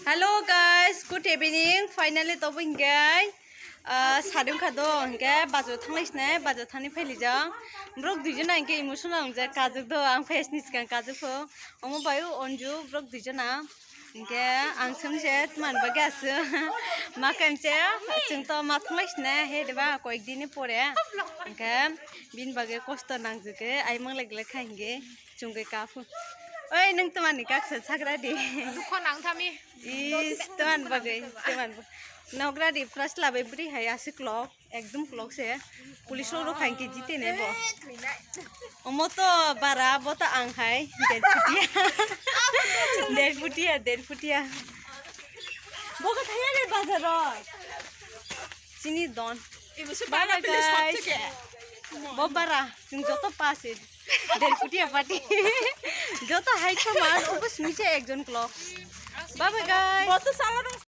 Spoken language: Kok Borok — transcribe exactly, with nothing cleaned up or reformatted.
Hello guys, good evening. Finally tobo hinkhe, ah, sadung kha do hinkhe bajo thanglai sinai, bajo thani phaili jang. Borok duijon hinkhe emotional wngjak kajak do, ang phai sini swkang kajak pho. Omo bai o Anju borok duijon a. Hinkhe ang sumse tman bagwi asu. Ma kaimse chwng to ma thanglai sinai he diba koyek dini pore. Hinkhe bini bagwi kosto nangjak khe ai manglai glak kha hinkhe. Chungwi kaphung. Oi, nwng twmani kaksa sagra di. Dukho nang thami. Is, twman bagwi, twman bagwi. Nogra di pras labai bri hai aswk klok, ekdom klok se. Police rok rok hai khe jite ne bo. Omo to bara, bo to ang hai. Derputia. Derputia, derputia. Bo ka thaya re bazar ro. Chini don. Bye bye, guys. Bo bara, chwng joto pass e. Derputia party. Joto hai khe man, obo simi se ekjon klok. Bye bye, guys.